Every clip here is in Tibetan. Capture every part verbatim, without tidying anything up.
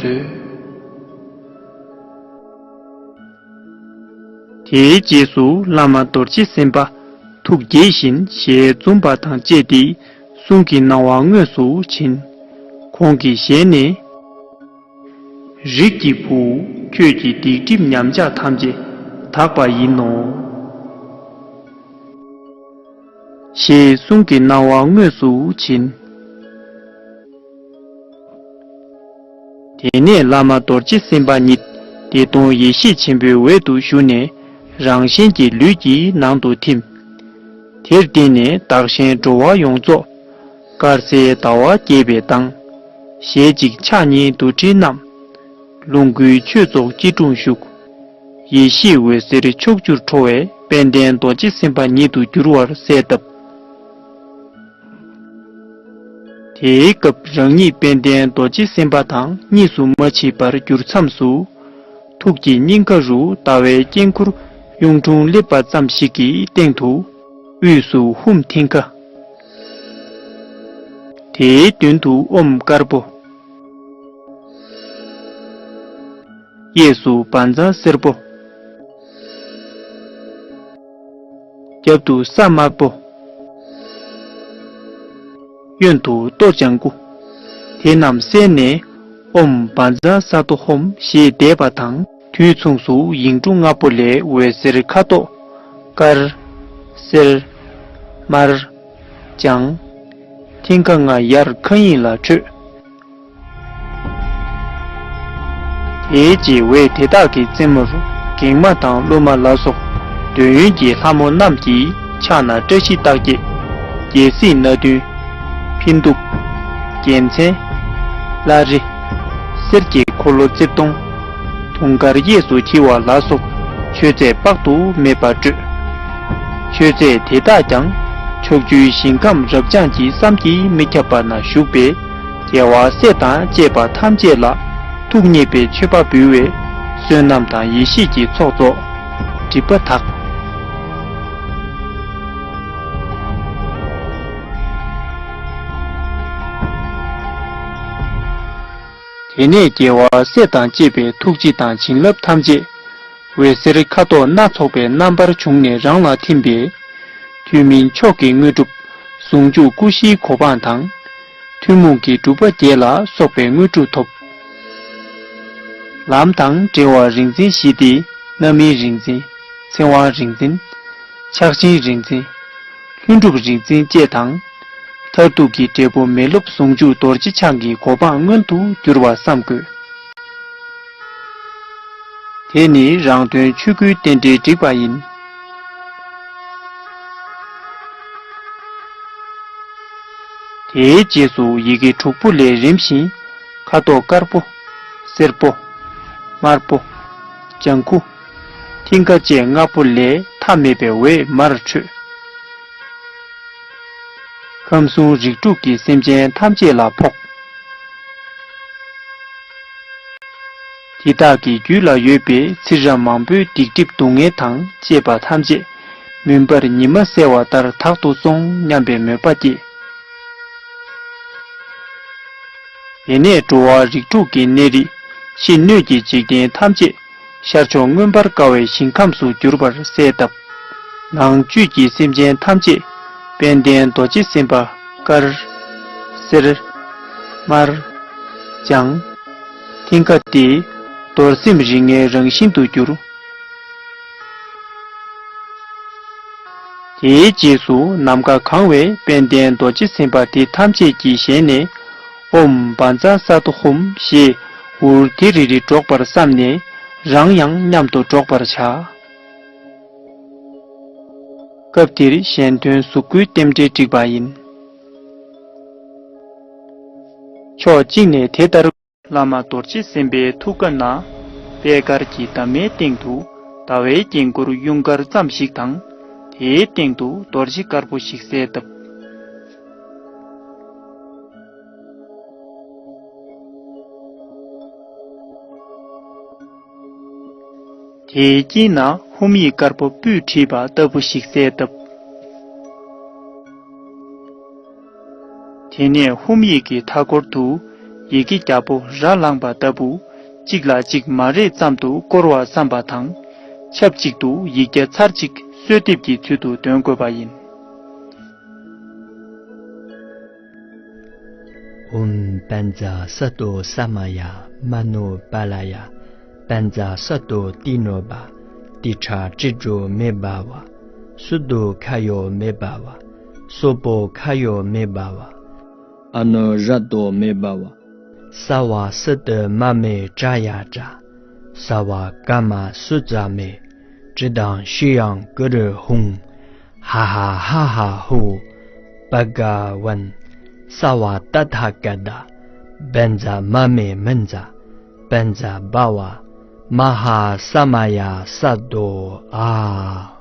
མཛོད། དེའི་རྗེས་སུ་བླ་མ་རྡོ་རྗེ་སེམས་དཔའ་ཐུགས་དགྱེས་བཞིན་ཞལ་འཛུམ་པ་དང་བཅས་ཏེ་གསུང་གི་གནང་བ་དངོས་སུ་བྱིན། ཁོང་གི་ཞལ་ནས། རིགས་ཀྱི་བུ། ཁྱོད་ཀྱི་སྡིག་སྒྲིབ་ཉམས་ཆག་ཐམས་ཅད་དག་པ་ཡིན་ནོ། ཞེས་གསུང་གི་གནང་བ་དངོས་སུ་བྱིན། དེ་ནས་བླ་མ་རྡོ་རྗེ་སེམས་དཔའ་ཉིད་བདེ་སྟོང་ཡེ་ཤེས་ཆེན་པོའི་འོད་དུ་ཞུ་ནས་རང་གཞན་གྱི་ལུས་ཀྱི་ནང་དུ་ཐིམ། དེར་བརྟེན་ནས་བདག་གཞན་འགྲོ་བ་ཡོངས་རྫོགས། དཀར་གསལ་ཟླ་བ་རྒྱས་པའི་མདངས། ཞལ་གཅིག་ཕྱག་གཉིས་རྡོར་དྲིལ་བསྣམས། ལོངས་སྐུའི་ཆོས་ཚོགས་སྐྱིལ་ཀྲུང་བཞུགས། ཡེ་ཤེས་འོད་ཟེར་ཕྱོགས་བཅུར་འཕྲོ་བའི་དཔལ་ལྡན་རྡོ་རྗེ་སེམས་དཔའ་ཉིད་དུ་གྱུར་བར་གསལ་བཏབ། དེའི་སྐབས་རང་ཉིད་དཔལ་ལྡན་རྡོ་རྗེ་སེམས་དཔའ་དང་གཉིས་སུ་མ་མཆིས་པར་གྱུར་མཚམས་སུ། ཐུགས་ཀྱི་སྙིང་ག་རུ་ཟླ་བའི་དཀྱིལ་འཁོར་གཡུང་དྲུང་སླེབས་པ་ཙམ་ཞིག་གི་སྟེང་དུ། དབུས་སུ་ཧཱུྃ་མཐིང་ག། དེའི་མདུན་དུ་ཨོཾ་དཀར་པོ། གཡས་སུ་བཛྲ་སེར་པོ། རྒྱབ་ཏུ་ས་དམར་པོ། གཡོན་དུ་གཏོར་ལྗང་གུ། དེ་རྣམས་གསལ་ནས་ཨོཾ་བཛྲ་ས་ཏྭ་ཧཱུྃ་ཞེས་བཟླས་པ་དང་དུས་མཚུངས་སུ་ཡིག་འབྲུ་ལྔ་པོ་ལས་འོད་ཟེར་ཁ་དོག་དཀར། སེར། དམར། ལྗང་། མཐིང་ག་ལྔ་ཡར་མཁའ་དབྱིངས་ལ་འཕྲོས། དེའི་རྗེས་འོད་དེ་དག་གི་རྩེ་མོར་གེགས་མ་དང་སློབ་མ་ལ་སོགས་འདོད་ཡོན་གྱི་ལྷ་མོ་རྣམས་ཀྱི་ཕྱག་ན་བཀྲ་ཤིས་རྟགས་བརྒྱད། རྒྱལ་སྲིད་སྣ་བདུན། འཕན་གདུགས། རྒྱལ་མཚན། བླ་རེ། གསེར་གྱི་འཁོར་ལོ་རྩིབས་སྟོང་། དུང་དཀར་གཡས་སུ་འཁྱིལ་བ་ལ་སོགས་མཆོད་རྫས་དཔག་ཏུ་མེད་པ་སྤྲོས། མཆོད་རྫས་དེ་དག་ཀྱང་ཕྱོགས་བཅུའི་ཞིང་ཁམས་རབ་འབྱམས་ཀྱི་བསམ་གྱིས་མི་ཁྱབ་པ་ན་བཞུགས་པའི་རྒྱལ་བ་སྲས་དང་བཅས་པ་ཐམས་ཅད་ལ་ཐུགས་མཉེས་པའི་མཆོད་པ་འབུལ་བས་བསོད་ནམས་དང་ཡེ་ཤེས་ཀྱི་ཚོགས་རྫོགས། སྒྲིབ་པ་དག། དེ་ནས་རྒྱལ་བ་སྲས་དང་བཅས་པའི་ཐུགས་རྗེ་དང་བྱིན་རླབས་ཐམས་ཅད་འོད་ཟེར་ཁ་དོག་སྣ་ཚོགས་པའི་རྣམ་པར་བྱུང་ནས་རང་ལ་ཐིམ་པས། ཐུན་མིན་མཆོག་གི་དངོས་གྲུབ་ཟུང་འཇུག་སྐུ་བཞིའི་གོ་འཕང་དང་། ཐུན་མོང་གི་སྒྲུབ་པ་བརྒྱད་ལ་སོགས་པའི་དངོས་གྲུབ་ཐོབ། ལམ་དང་འབྲེལ་བ་རིག་འཛིན་བཞི་སྟེ། རྣམ་སྨིན་རིག་འཛིན། ཚེ་དབང་རིག་འཛིན། ཕྱག་ཆེན་རིག་འཛིན། ལྷུན་གྲུབ་རིག་འཛིན་བཅས་དང་། མཐར་ཐུག་གི་འབྲས་བུ་མི་སློབ་ཟུང་འཇུག་རྡོ་རྗེ་འཆང་གི་གོ་འཕང་མངོན་དུ་གྱུར་པ་བསམ་དགོས། དེ་ནི་རང་དོན་ཆོས་སྐུའི་རྟེན་འབྲེལ་བསྒྲིགས་པ་ཡིན། དེའི་རྗེས་སུ་ཡི་གེ་དྲུག་པོ་ལས་རིམ་བཞིན་ཁ་དོག་དཀར་པོ། སེར་པོ། དམར་པོ། ལྗང་ཁུ། མཐིང་ག་བཅས་ལྔ་པོ་ལས་མཐའ་མེད་པའི་འོད་མར་འཕྲོས། ཁམས་གསུམ་རིགས་དྲུག་གི་སེམས་ཅན་ཐམས་ཅད་ལ་ཕོག། དེ་དག་གི་རྒྱུད་ལ་ཡོད་པའི་ཚེ་རབས་མང་པོའི་སྡིག་སྒྲིབ་སྡུག་བསྔལ་དང་བཅས་པ་ཐམས་ཅད་མུན་པར་ཉི་མ་གསལ་བ་ལྟར་དག་ཏུ་སོང་སྙམ་པའི་མོས་པ་སྐྱེས། དེ་ནས་འགྲོ་བ་རིགས་དྲུག་གི་གནས་རིས་ཕྱི་སྣོད་ཀྱི་འཇིག་རྟེན་ཐམས་ཅད་ཤར་ཕྱོགས་མངོན་པར་དགའ་བའི་ཞིང་ཁམས་སུ་གྱུར་པར་གསལ་བཏབ། ནང་བཅུད་ཀྱི་སེམས་ཅན་ཐམས་ཅད་དཔལ་ལྡན་རྡོ་རྗེ་སེམས་དཔའ་དཀར། སེར། དམར། ལྗང་། མཐིང་ག་སྟེ། རྡོར་སེམས་རིགས་ལྔའི་རང་བཞིན་དུ་གྱུར། དེའི་རྗེས་སུ་ནམ་མཁའ་གང་བའི་དཔལ་ལྡན་རྡོ་རྗེ་སེམས་དཔའ་དེ་ཐམས་ཅད་ཀྱི་ཞལ་ནས། ཨོཾ་བཛྲ་ས་ཏྭ་ཧཱུྃ་ཞེས་འུར་དི་རི་རི་སྒྲོག་པར་བསམས་ནས་རང་ཡང་མཉམ་དུ་སྒྲོག་པར་བྱ། སྐབས་འདིར་གཞན་དོན་གཟུགས་སྐུའི་རྟེན་འབྲེལ་བསྒྲིགས་པ་ཡིན། ཕྱོགས་གཅིག་ནས་དེ་ལྟར། བླ་མ་རྡོ་རྗེ་སེམས་དཔའི་ཐུགས་ཀ་ན། པད་དཀར་གྱི་འདབ་མའི་སྟེང་དུ་ཟླ་བའི་རྒྱན་འཁོར་གཡུང་དཀར་ཙམ་ཞིག་དང་། དེའི་སྟེང་དུ་རྡོ་རྗེ་དཀར་པོ་ཞིག་གསལ་བཏབ། དེའི་དཀྱིལ་ན་ཧཱུྃ་ཡིག་དཀར་པོ་སྤུས་བྲིས་པ་ལྟ་བུ་ཞིག་གསལ་བཏབ། དེ་ནས་ཧཱུྃ་ཡིག་གི་མཐའ་སྐོར་དུ་ ཡི་གེ་བརྒྱ་པོ་ར་ལངས་པ་ལྟ་བུ། གཅིག་ལ་གཅིག་མ་རེག་ཙམ་དུ་བསྐོར་བར་བསམ་པ་དང་། ཆབས་ཅིག་ཏུ་ཡིག་བརྒྱ་ཚར་གཅིག་གསོལ་འདེབས་ཀྱི་ཚུལ་དུ་འདོན་དགོས་པ་ཡིན། ཨོཾ་བཛྲ་སཏྭ་ས་མ་ཡ་མ་ནོ་པཱ་ལ་ཡ། བཛྲ་སཏྭ་ཏི་ནོ་པ། ཏི་ཁྲ་ཏྲི་ཏྲོ་མེ་བྷ་ཝ། སུ་དོ་ཁ་ཡོ་མེ་བྷ་ཝ། སོ་པོ་ཁ་ཡོ་མེ་བྷ་ཝ། ཨ་ནོ་ར་ཏོ་མེ་བྷ་ཝ། སྭ་བ་སུ་ཏུ་མ་མེ་ཏྲ་ཡ་ཏྲ། སྭ་བ་ཀ་མ་སུ་ཙ་མེ། ཏྲི་དང་ཤི་ཡང་ཀུ་རུ་ཧཱུྃ། ཧ་ཧ་ཧ་ཧ་ཧོ། བྷ་ག་ཝན། སྭ་བ་ཏ་ཐཱ་ག་ཏ། བཛྲ་མ་མེ་མཉྫ། བཛྲ་བྷ་ཝ། མ་ཧཱ་ས་མ་ཡ་སྭ་དོ་ཨ།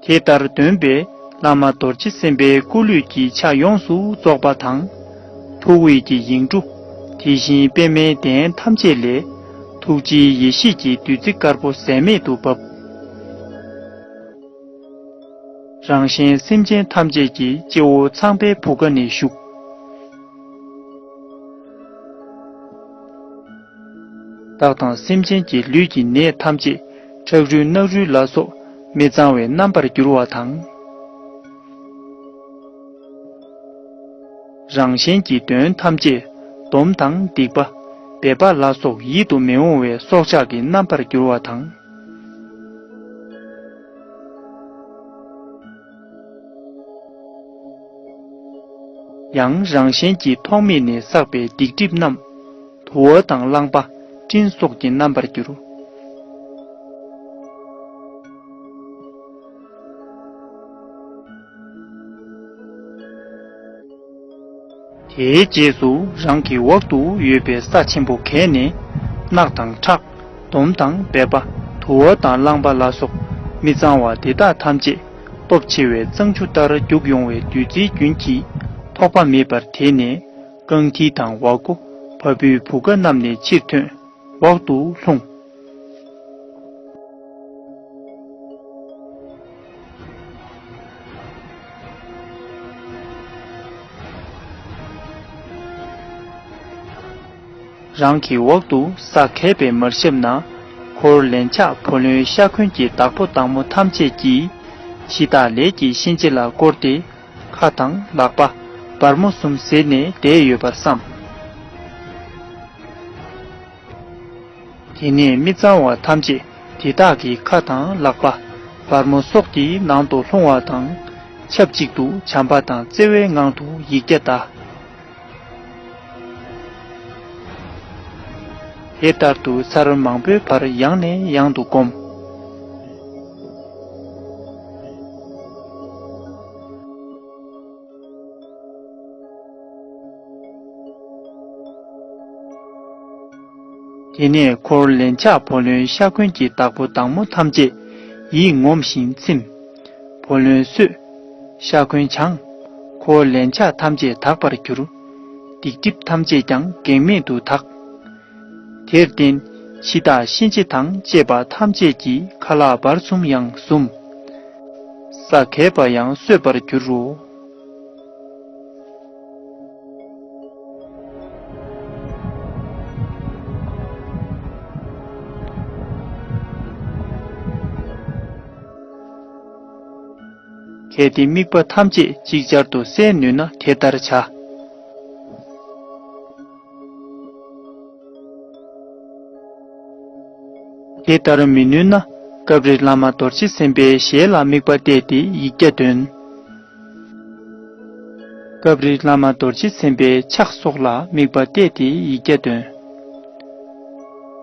དེ་ལྟར་འདོན་པས་བླ་མ་རྡོ་རྗེ་སེམས་དཔའི་སྐུ་ལུས་ཀྱི་ཆ་ཡོངས་སུ་རྫོགས་པ་དང་། ཐུགས་དབུས་ཀྱི་ཡིག་འབྲུ། དེ་བཞིན་པདྨའི་གདན་ཐམས་ཅད་ལས། ཐུགས་རྗེའི་ཡེ་ཤེས་ཀྱི་བདུད་རྩི་དཀར་པོ་ཟད་མེད་དུ་བབས། རང་གཞན་སེམས་ཅན་ཐམས་ཅད་ཀྱི་སྤྱི་བོ་ཚངས་པའི་བུ་ག་ནས་ཞུགས། བདག་དང་སེམས་ཅན་གྱི་ལུས་ཀྱི་ནད་ཐམས་ཅད་ཁྲག་རུལ་རྣག་རུལ་ལ་སོགས་མི་གཙང་བའི་རྣམ་པར་འགྱུར་བ་དང་། རང་གཞན་གྱི་དོན་ཐམས་ཅད་སྡོམ་དང་སྡིག་པ། སྦེད་པ་ལ་སོགས་ཡིད་དུ་མི་འོང་བའི་སྲོག་ཆགས་ཀྱི་རྣམ་པར་འགྱུར་བ་དང་། ཡང་རང་གཞན་གྱི་ཐོག་མེད་ནས་བསགས་པའི་སྡིག་སྒྲིབ་རྣམས་དུ་བ་དང་རླངས་པ་སྤྲིན་སོགས་ཀྱི་རྣམ་པར་འགྱུར། དེའི་རྗེས་སུ་རང་གི་འོག་ཏུ་ཡོད་པའི་ས་ཆེན་པོ་གས་ནས་རྣག་དང་ཁྲག་སྡོམ་དང་སྦེད་པ་དུ་བ་དང་རླངས་པ་ལ་སོགས་མི་གཙང་བ་འདི་དག་ཐམས་ཅད་སྟོབས་ཆེ་བའི་གཙང་ཆུ་ལྟར་རྒྱུག་ཡོང་བའི་བདུད་རྩིའི་རྒྱུན་གྱིས་ཐོགས་པ་མེད་པར་དེད་ནས་རྐང་མཐིལ་དང་འོག་སྒོ་བ་སྤུའི་བུ་ག་རྣམས་ནས་ཕྱིར་ཐོན། འོག་ཏུ་ལྷུང་། རང་གི་འོག་ཏུ་ས་གས་པས་མར་ཤབ་ན། འཁོར་ལན་ཆགས་བུ་ལོན་ཤ་འཁོན་གྱི་བདག་པོ་བདག་མོ་ཐམས་ཅད་ཀྱིས་འཆི་བདག་ལས་ཀྱི་གཤིན་རྗེ་ལ་བསྐོར་ཏེ། ཁ་དང་ལག་པ་སྦར་མོ་གསུམ་ཟེར་ནས་བསྡད་ཡོད་པར་བསམ། དེ་ནས་མི་གཙང་བ་ཐམས་ཅད་དེ་དག་གི་ཁ་དང་ལག་པ་སྦར་མོ་སོགས་ཀྱི་ནང་དུ་ལྷུང་བ་དང་། ཆབས་ཅིག་ཏུ་བྱམས་པ་དང་བརྩེ་བའི་ངང་དུ་ཡིག་བརྒྱ་བཟླ། དེ་ལྟར་དུ་ཚར་མང་པོའི་བར་ཡང་ནས་ཡང་དུ་བསྒོམ། དེ་ནས་འཁོར་ལན་ཆགས་བུ་ལོན་ཤ་འཁོན་གྱི་བདག་པོ་བདག་མོ་ཐམས་ཅད་ཡིད་ངོམས་ཤིང་ཚིམ། བུ་ལོན་གསོས། ཤ་འཁོན་བྱང་། འཁོར་ལན་ཆགས་ཐམས་ཅད་དག་པར་གྱུར། སྡིག་སྒྲིབ་ཐམས་ཅད་ཀྱང་གེགས་མེད་དུ་དག། དེར་བརྟེན་འཆི་བདག་གཤིན་རྗེ་དང་བཅས་པ་ཐམས་ཅད་ཀྱི་ཁ་ལག་བར་གསུམ་ཡང་ཟུམ། ས་གས་པ་ཡང་གསོས་པར་འགྱུར་རོ། གལ་ཏེ་དམིགས་པ་ཐམས་ཅད་ཅིག་ཅར་དུ་བསལ་ནུས་ན་དེ་ལྟར་བྱ། དེ་ལྟར་མི་ནུས་ན་སྐབས་རེ་བླ་མ་རྡོ་རྗེ་སེམས་དཔའི་ཞལ་ལ་དམིགས་པ་གཏད་དེ་ཡིག་བརྒྱ་འདོན། སྐབས་རེ་བླ་མ་རྡོ་རྗེ་སེམས་དཔའི་ཕྱག་སོགས་ལ་དམིགས་པ་གཏད་དེ་ཡིག་བརྒྱ་འདོན།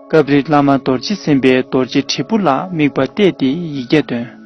སྐབས་རེ་བླ་མ་རྡོ་རྗེ་སེམས་དཔའི་རྡོ་རྗེ་དྲིལ་བུ་ལ་དམིགས་པ་གཏད་དེ་ཡིག་བརྒྱ་འདོན།